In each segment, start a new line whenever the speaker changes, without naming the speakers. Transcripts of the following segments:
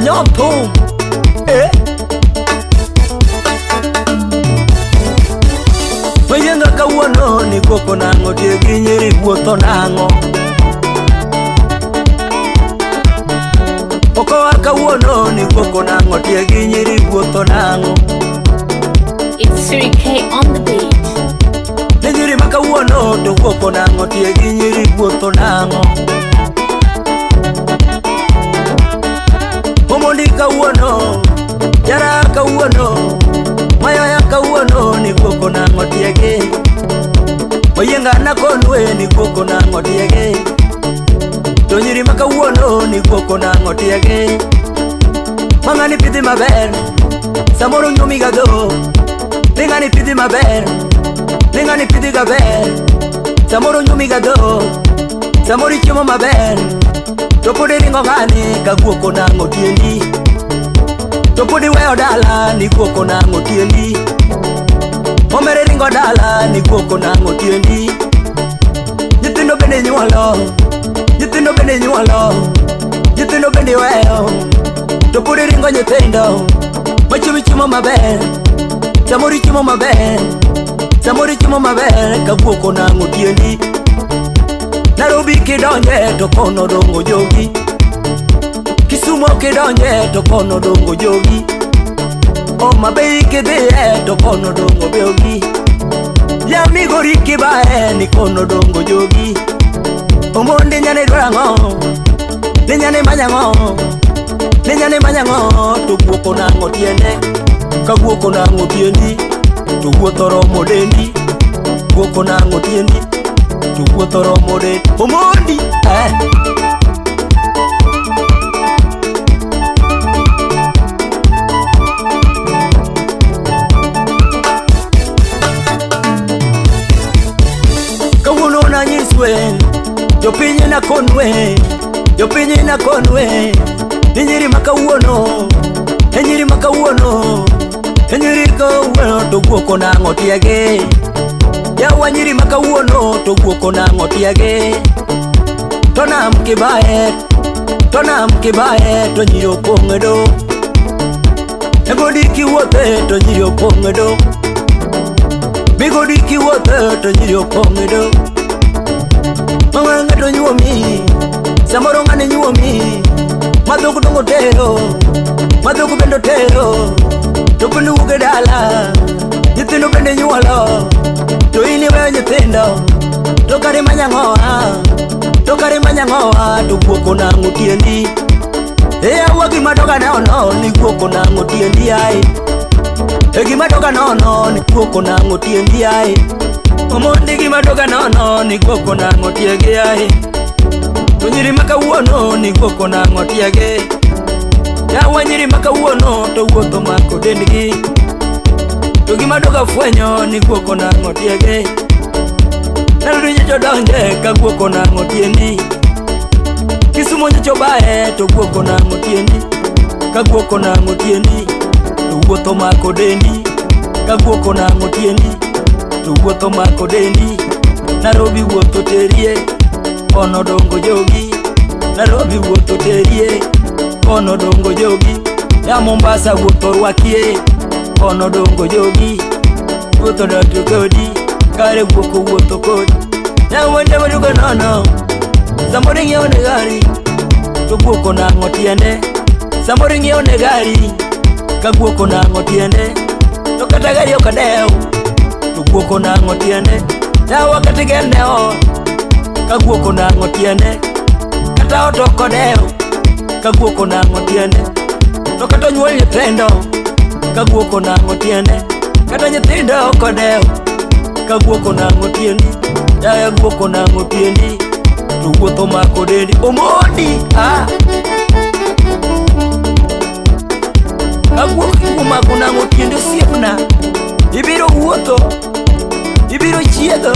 Anyon thum. Eh? Oyienga kawuono ni guok nang'o tiegi nyiri wuotho nang'o. Okowa kawuono ni guok nang'o tiegi nyiri wuotho nang'o.
It's Siri K on the beat.
Ni nyiri ma kawuono to guok nang'o tiegi nyiri wuotho nang'o. Omondi kawuono, jara kawuono, mayoya kawuono ni guok nang'o tiegi. Oyienga nakonwe ni guok nang'o tiegi. To nyiri ma kawuono ni guok nang'o tiegi. Mang'ani pidhi maber, samoro nyuomi ga dhok. Ni ng'ani pidhi maber, ni ng'ani pidhi ga ber. Samoro nyuomi ga dhok, samoro ichiemo maber. To pod iringo ng'ani ka guok onang'o tiendi. To pod iweyo dala ni guok onang'o tiendi. Omere ringo dala ni guok onang'o tiendi. Nyithindo bende nyuolo, nyithindo bende nyuolo, nyithindo bende iweyo. To pod iringo nyithindo, machiemo chiemo maber, samoro ichiemo maber, samoro ichiemo maber ka guok onang'o tiendi. Nairobi kidonje to kono dongo jogi. Kisumo kidonje to kono dongo jogi. Homa Bay kidhiye to kono dongo jogi. Ya Migori kibaye ni kono dongo jogi. Omondi nyane dwaro ang'o? Ni nyane manyo ang'o? Ni nyane manyo ang'o? To guok onang'o tiende. Ka guok onang'o tiendi, to wuoth oromo dendi. Guok onang'o tiendi, to wuoth oromo dendi. Omondi, eh. Kawuono nanyiswe, jopiny nakonwe, jopiny nakonwe, ni nyiri ma kawuono, e nyiri ma kawuono, e nyiri kawuono to guok onang'o tiegi. Yawa nyiri ma kawuono to guok onang'o tiegi. To nam kibaye, to nam kibaye to nyiri opong' e do. E godi kiwuothe to nyiri opong' e do. Migodi kiwuothe to nyiri opong' e do. Mama ng'ato nyuomi, samoro ng'ani nyuomi, madhok dongo tero, madhok bende tero, to pod iwuok e dala, nyithindo bende nyuolo, to in iweyo nyithindo, to kare manyo ang'owa, to kare manyo ang'owa, to guok onang'o tiendi. E yawa gima doga nono ni guok onang'o tiendi ai. E gima doga nono ni guok onang'o tiendi ai. Omondi gima doga nono ni guok onang'o tiegi ai. To nyiri ma kawuono ni guok onang'o tiegi. Yawa nyiri ma kawuono to wuoth omako dendgi. To gima doga fwenyo ni guok onang'o tiegi. Nairobi nyocha donje ka guok onang'o tiendi. Kisumo nyocha obaye to guok onang'o tiendi. Ka guok onang'o tiendi to wuoth omako dendi. Ka guok onang'o tiendi to wuoth omako dendi. Nairobi wuoth oterie kono dongo jogi. Nairobi wuoth oterie kono dongo jogi. Ya Mombasa wuoth orwakie kono dongo jogi. Wuoth odato kodi kare guok owuotho kodi. Nyawende madugo nono samoro ing'iewo ne gari to guok onang'o tiende. Samoro ing'iewo ne gari ka guok onang'o tiende. To kata gari ok odew to guok onang'o tiende. Yawa kata igerne ot ka guok onang'o tiende. Kata ot ok odew ka guok onang'o tiende. To kata onyuol nyithindo ka guok onang'o tiende. Kata nyithindo ok odew ka guok onang'o tiendi. Yaya guok onang'o tiendi to wuoth omako dendi. Omondi ah. Ka guok omako nang'o tiendi osiepna, ibiro wuotho, ibiro chiedho.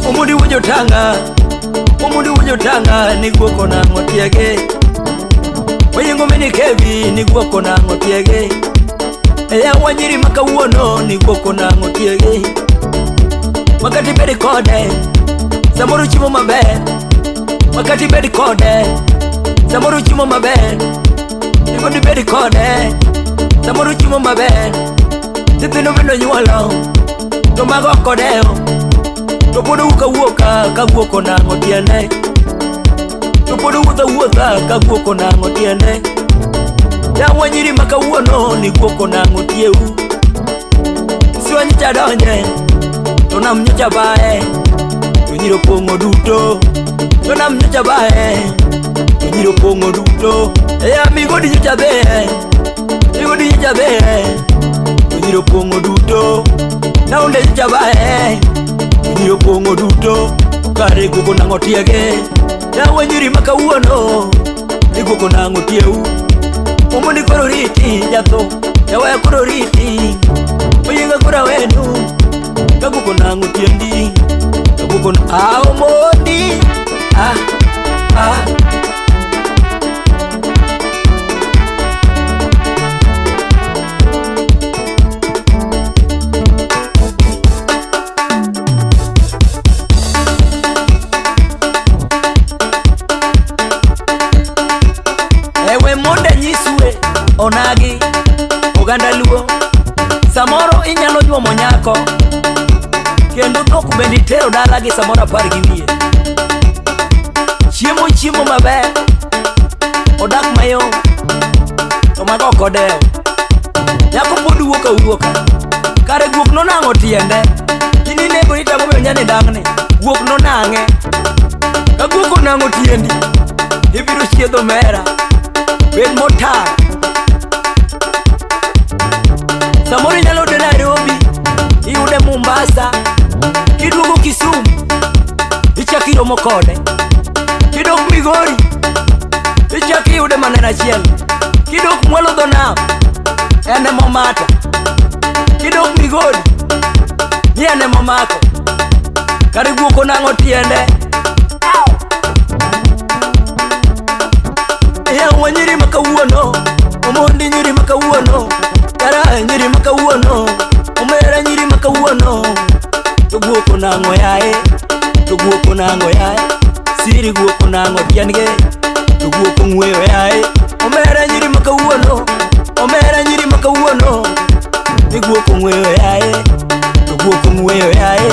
Omondi wuojo tanga, Omondi wuojo tanga ni guok onang'o tiege. Oyiengo mini kevi ni guok onang'o tiege. E yawa nyiri ma kawuono ni guok onang'o tiege. Wakati ibed kode, samoro chiemo maber, Wakati bed kode, samoro chiemo maber, ipod ibed kode, samoro chiemo maber, nyithindo bende onyuolo, to mago ok odewo, to pod owuok awuoka ka guok onang'o tiende, to pod owuotho awuotha ka guok onang'o tiende. Yawa nyiri ma kawuono ni guok onang'o tieu. Siwa nyocha donje, to nam nyocha baye, to nyiri opong'o duto. To nam nyocha baye, to nyiri opong'o duto. Eya migodi nyocha dhiye, migodi nyocha dhiye, to nyiri opong'o duto. Naunde nyocha baye, to nyiri opong'o duto. Kare guok onang'o tiege, yawa nyiri ma kawuono ni guok onang'o tieu. Omondi koro riti jatho, jawaya koro riti, oyienga koro awenu, ka guok onang'o tiendi, ka guok on ah Omondi, ah ah. Ewe monde nyisue onagi oganda luo, samoro inyalo nyuomo nyako kendo dhok bende itero dala gi samoro apar gi wiye. Chiemo chiemo maber, odak mayom, to mago ok odewo. Nyako pod wuok awuoka, kare guok nonang'o tiende. In inego ni tang'o miyo nyani dang'ni, guok nonang'e. Ka guok onang'o tiendi, ibiro chiedho mera, bed motang'. Samoro inyalo yude Nairobi, iyude Mombasa, kiduogo Kisumu, ichako iromo kode. Kidok Migori, ichako iyude mana en achiel. Kidok mwalo dho nam, en emomata. Kidok Migori, ni en emomako. Kare guok onang'o tiende. Yawa nyiri ma kawuono, Omondi nyiri ma kawuono, Kara nyiri ma kawuono, Omera nyiri ma kawuono. To guok onang'o yaye, to guok onang'o yaye, Siri guok onang'o tiendgi, to guok ong'weyo yaye. Omera nyiri ma kawuono, Omera nyiri ma kawuono, ni guok ong'weyo yaye, to guok ong'weyo yaye,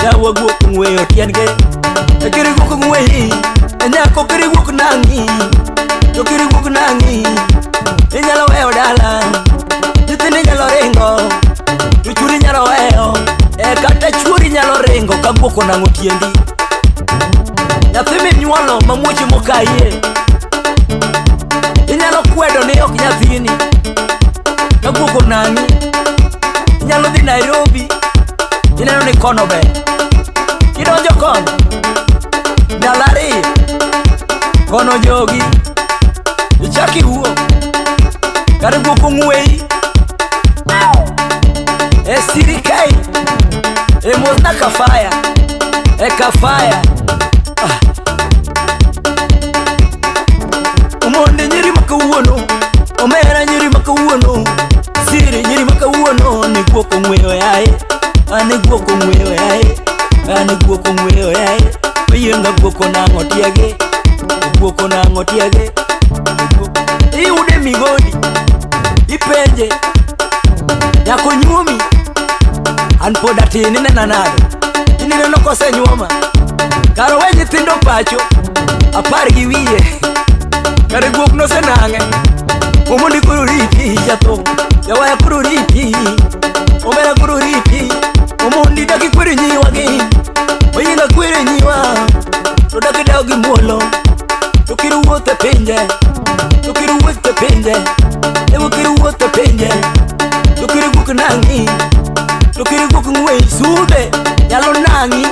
Yawa guok ong'weyo tiendgi. E kiri guok ong'weyi, e nyako kiri guok nang'i, to kiri guok nang'i, inyalo weyo dala, nyithindo nyalo ringo, to churi nyalo weyo, e kata chuori nyalo ringo ka guok onang'o tiendi. Nyathi minyuolo mamuoche mokayie, inyalo kwedo ni ok nyathini, ka guok onang'i, inyalo dhi Nairobi, ineno ni kono ber. Kidonjo kono, ndalo ariyo, kono jogi, ichak iwuok, kar guok ong'weyi. E sirikal, e mosna kafaya, e kafaya. Ah. Omondi nyiri ma kawuono, omera nyiri ma kawuono, siri nyiri ma kawuono, ni guok ong'weyo yaye, ani guok ong'weyo yaye, ani guok ong'weyo yaye, oyienga guok onang'o tiege, guok onang'o tiege. Iyude Migori, ipenje, nyako nyuomi, an pod atin inena nade, in ineno kosenyuoma, kar owe nyithindo pacho, apar gi wiye, kare guok nosenang'e. Omondi koro riti jatho, jawaya koro riti, omera koro riti, Omondi dak ikwero nyiwa gi, oyienga kwero nyiwa, to dak idaw gi muolo, to kir wuoth e pinje, to kir wuoth e pinje, ewo kir wuoth e pinje, to kir guok nang'i, to kir guok ng'weyi, sudhe nyalo nang'i.